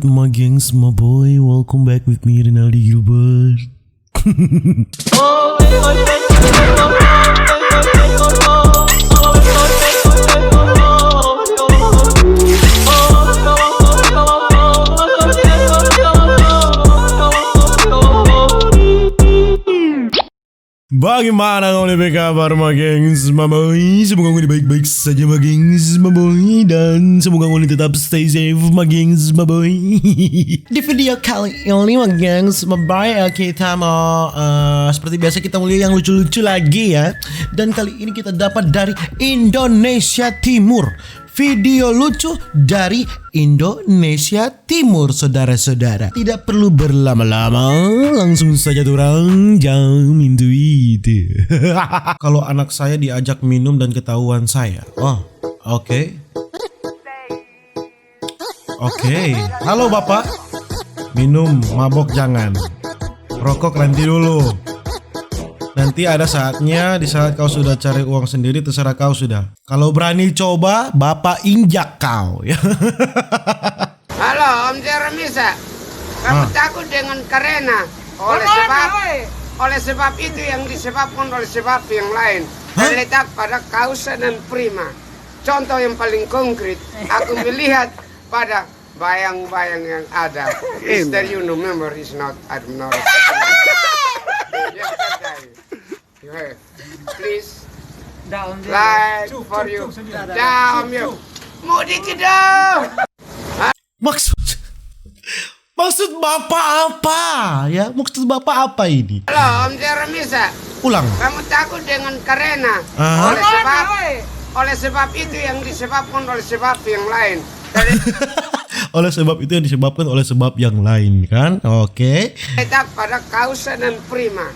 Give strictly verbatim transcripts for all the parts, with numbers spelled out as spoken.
My gengs, my boy, welcome back with me, Rinaldi Gilbert. Bagaimana ngoni pe kabar, my gengs, my boy? Semoga ngoni baik-baik saja, my gengs, my boy. Dan semoga ngoni tetap stay safe, my gengs, my boy. Di video kali ini, my gengs, my boy, eh, kita mau, eh, seperti biasa, kita mau lihat yang lucu-lucu lagi, ya. Dan kali ini kita dapat dari Indonesia Timur. Video lucu dari Indonesia Timur, saudara-saudara. Tidak perlu berlama-lama, langsung saja torang jump into it. Kalau anak saya diajak minum dan ketahuan saya. Oh, oke. Oke. Halo, Bapak. Minum, mabok jangan. Rokok nanti dulu. Nanti ada saatnya, di saat kau sudah cari uang sendiri, terserah kau sudah. Kalau berani coba, Bapak injak kau, ya. Halo, Om Jeremisa. Kamu Ah. takut dengan karena? Oleh sebab, oleh sebab itu yang disebabkan oleh sebab yang lain. Hah? Terletak pada kausa dan prima. Contoh yang paling konkret, aku melihat pada bayang-bayang yang ada. Mister, you know, memory is not, I don't know. Yes, that guy. You have. Please. Down there. Like for you. Down you. Mau dikit dong. Maksud, maksud Bapak apa, ya? Maksud Bapak apa ini? Halo, Om Jeremisa. Ulang. Kamu takut dengan karena? Ah. Oleh sebab, oleh sebab itu yang disebabkan oleh sebab yang lain. Dari Oleh sebab itu yang disebabkan oleh sebab yang lain, kan? Oke. Letak pada kausa dan prima.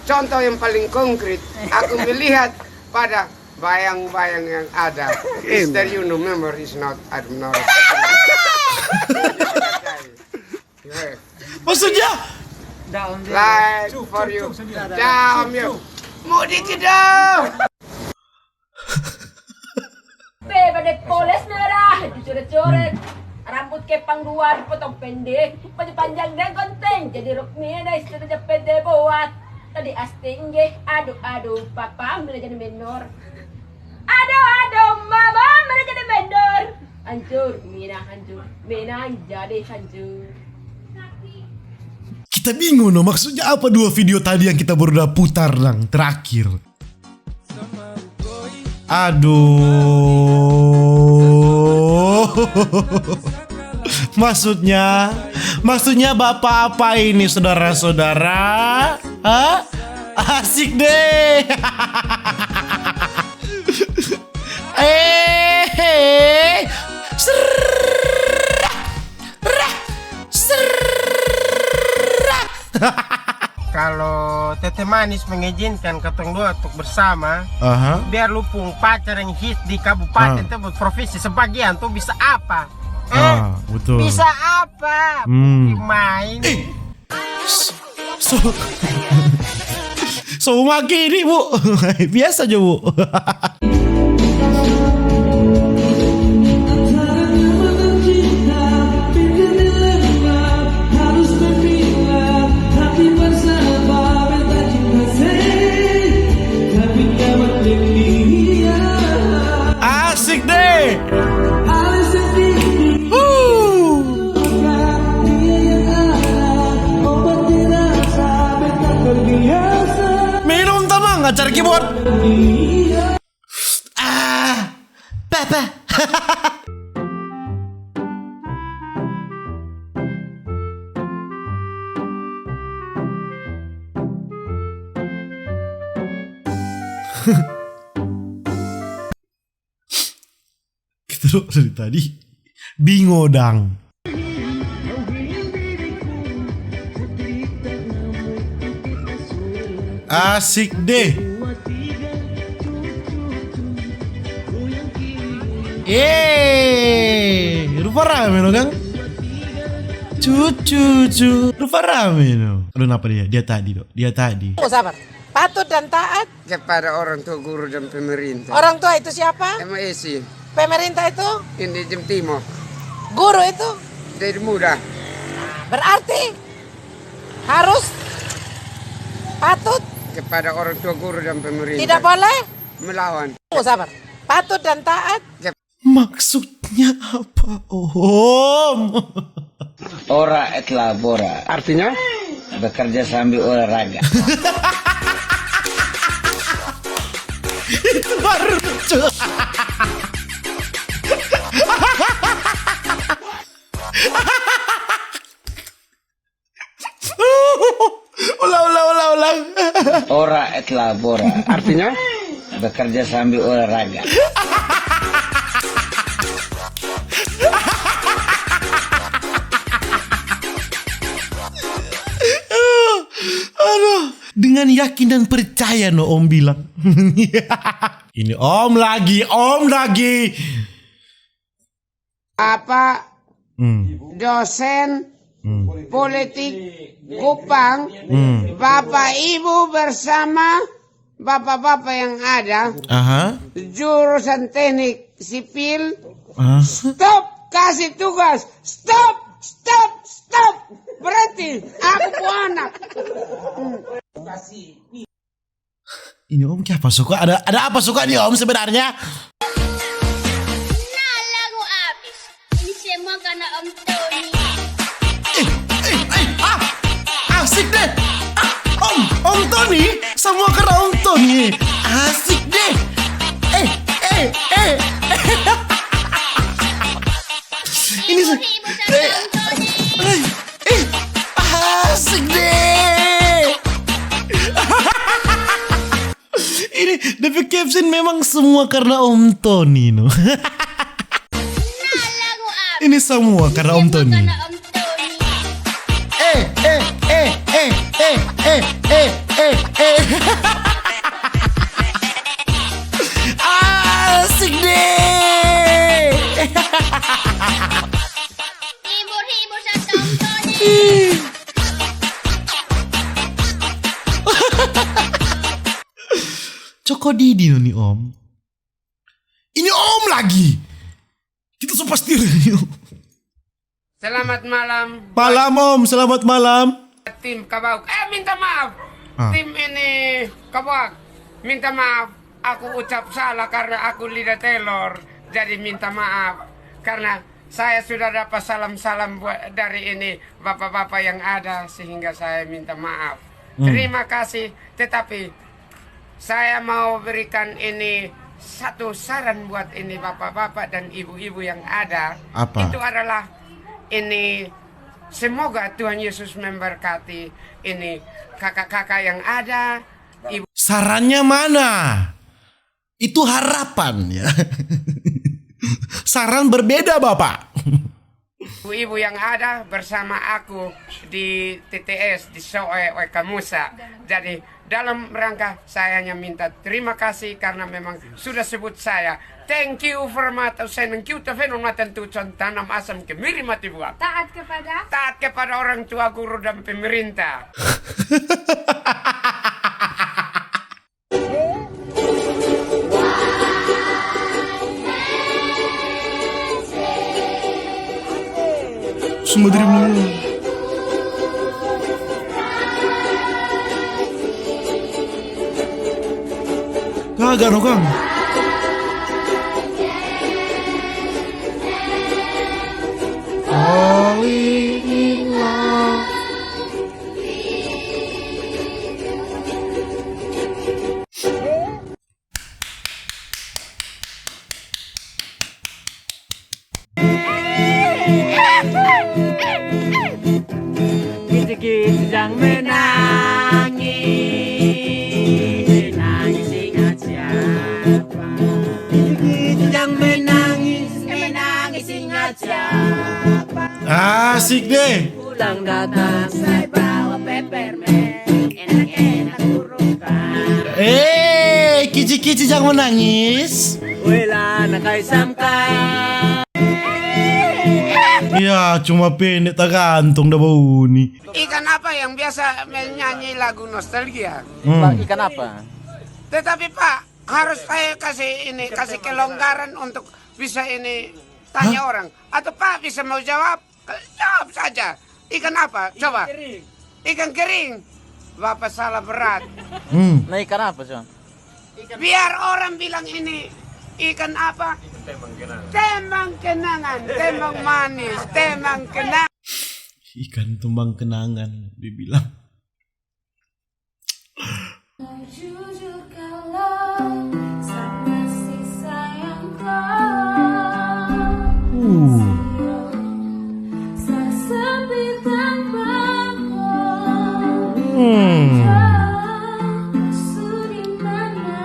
Contoh yang paling konkret, aku melihat pada bayang-bayang yang ada. Mister, you know, memory is not, I don't know. Maksudnya? Down there. Like for you. Down you. Mau dikit dong. Pe, bade poles merah, dicoret-coret. Rambut kepang dua, dipotong pendek. Baju panjang dan konteng, jadi rok mina, istri ja pede buat. Tadi astingge, aduh, aduh, papa, mina jadi menor. Aduh, aduh, mama, mina jadi menor. Hancur, mina hancur, mina jadi hancur. Kita bingung no, maksudnya apa dua video tadi yang kita baru udah putar, nang terakhir? Aduh. Maksudnya, maksudnya bapak apa ini, saudara-saudara? Hah? Asik deh. Eh, serah, rah, serah. Kalau Tete Manis mengizinkan katong dua untuk bersama, Aha. biar lu pung pacar yang hit di kabupaten Ah. tu provinsi sebagian tu bisa apa? Eh? Ah, betul. Bisa apa? Hmm. Main. Eh, so, so, so maki ini, Bu. Biasa aja, Bu. Asik deh. Huh. Minum tamang, acara keyboard. Ah, papa. Kita dulu dari tadi bingo dang. Asik deh. Eh, rupa rame no, Kang? Cucu, cu. Rupa rame no. Aduh, napa dia? Dia tadi, dok. Dia tadi. Oh, sabar. Patut dan taat. Kepada orang tua, guru, dan pemerintah. Orang tua itu siapa? M S I. Pemerintah itu? Ini Jim Timo. Guru itu? Dari muda. Berarti harus patut kepada orang tua, guru, dan pemerintah. Tidak boleh melawan. Oh, sabar. Patut dan taat. Maksudnya apa, Om? Ora et labora. Artinya? Bekerja sambil olahraga. Itu baru lucu. Ulang, ulang, ulang, ulang. Ora et labora. Artinya? Bekerja sambil olahraga. Aduh, dengan yakin dan percaya no Om bilang. Ini Om lagi, Om lagi. Apa Hmm. dosen Hmm. politik Kupang, Hmm. Bapak Ibu bersama Bapak-bapak yang ada, Aha. jurusan teknik sipil, Ah. stop kasih tugas, stop, stop, stop, berhenti, aku pung anak. Hmm. Ini Om kiapa suka? Ada, ada apa suka nih Om sebenarnya? Nah, lagu abis. Ini semua karena Om Tony. Eh, eh, eh, ah, asik deh. Ah, Om, Om Tony, semua karena Om Tony. Asik deh. Eh, eh, eh. Ini se- Hibur-hibur sama eh, Om Tony. Eh, eh, asik deh. Ini depe caption memang semua karena Om Tony, no. Nah, lagu abis. Ini semua karena Om Tony. Karena Om Tony. Eh, eh, eh, eh, eh, eh, eh, eh, eh. Asik deh. Hibur-hibur sama Om Tony. Coko Didi no ni, Om. Ini Om lagi. Kita so pasti ini, Om. Selamat malam. Malam, Om. Selamat malam. Tim Kabauk. Eh, minta maaf. Ah. Tim ini Kabauk. Minta maaf. Aku ucap salah karena aku lidah telor. Jadi minta maaf. Karena saya sudah dapat salam-salam buat dari ini bapak-bapak yang ada, sehingga saya minta maaf. Hmm. Terima kasih. Tetapi saya mau berikan ini satu saran buat ini bapak-bapak dan ibu-ibu yang ada. Apa? Itu adalah ini, semoga Tuhan Yesus memberkati ini kakak-kakak yang ada, ibu. Sarannya mana? Itu harapan, ya. Saran berbeda, Bapak. Ibu-ibu yang ada bersama aku di T T S, di Soe Oe Kamusa. Jadi, dalam rangka saya hanya minta terima kasih karena memang sudah sebut saya. Thank you for mata, seneng kiu ta feno matan tu con tanam asam kemiri mati buah. Taat kepada? Taat kepada orang tua, guru, dan pemerintah. Sumba diri mulu. Kagak no, Kang. Falling in love. Kicik-kicik jang menangis, menangis ingat siapa? Kicik-kicik jang menangis, menangis ingat siapa? Asik deh. Pulang datang, saya bawa pepermen, enak-enak kurupa. Eh, kici-kici jangan menangis. Wela, na kai samka. Ya, cuma pendek tagantung da bau ni. Ikan apa yang biasa menyanyi lagu nostalgia? Hmm. Ikan apa? Tetapi, Pak, harus saya kasih ini, kasih kelonggaran untuk bisa ini tanya orang. Atau Pak bisa mau jawab? Jawab saja. Ikan apa? Coba. Ikan kering. Bapak salah berat. Hmm. Nah, ikan apa, Cong? Biar orang bilang ini ikan apa? Tembang kenangan, tembang manis, tembang kenangan. Ikan tembang kenangan, dibilang. Jujur kalau sama si sayang kau. Uh. Sesepi tanpa kau. Hmm. Kau di mana?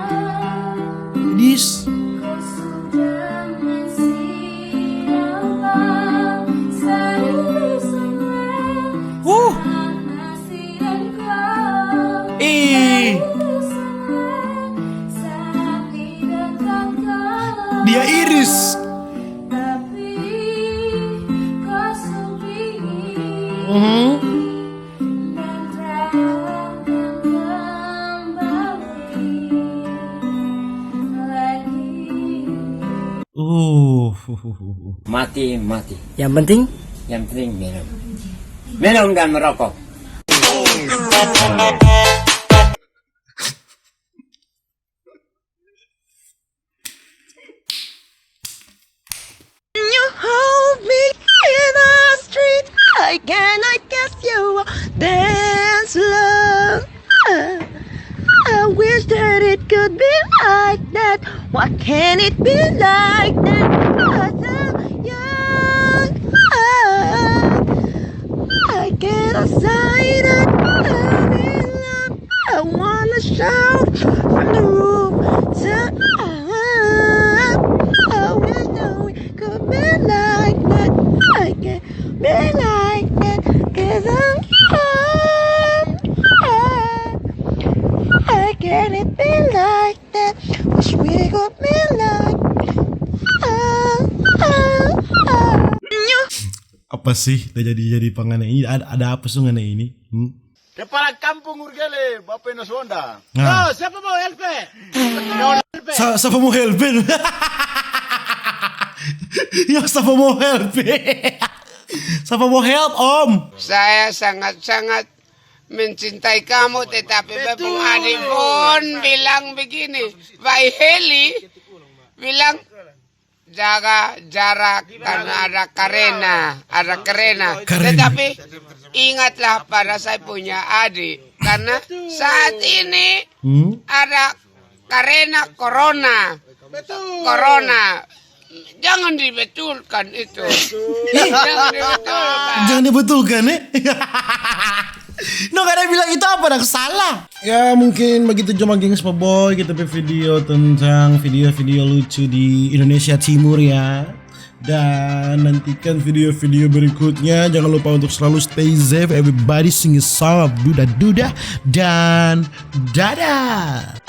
Dis. Kau sudah masih nampak. Serius. Uh. Ih. Dia iris. Mhm. Uh. Mati, mati. Yang penting? Yang penting minum. Minum dan merokok. You hold me in the street, I cannot guess you dance love. I wish that it could be like that. Why can't it be like that? As a young heart, I cannot say that I'm in love. I wanna shout from the rooftop. I wish that we could be like that. I can be like that. 'Cause I'm, I'm, I can't be like that. Wish we could be like, ah, ah, ah. Apa sih terjadi jadi pangana ini? Ada, ada apa sih ngana ini? Hmm? Kepala kampung Urgele, Bapak Enos Honda. Nah. Yo, siapa mau help? Sa-, siapa mau help? Ya, siapa mau help? Siapa mau help, Om? Saya sangat-sangat mencintai kamu, tetapi Bepung Adi pun bilang begini, Bai Heli bilang, jaga jarak karena ada karena, ada karena. Karena. Tetapi ingatlah pada saya punya adik, karena saat ini ada karena corona. Corona. Jangan dibetulkan itu. Jangan dibetulkan. Jangan dibetulkan, eh? No, kada bilang itu apa, dah salah. Ya, mungkin begitu cuma, gengs, pa boy, kita pe video tentang video-video lucu di Indonesia Timur, ya. Dan nantikan video-video berikutnya. Jangan lupa untuk selalu stay safe. Everybody sing a song of duda-duda. Dan dadah.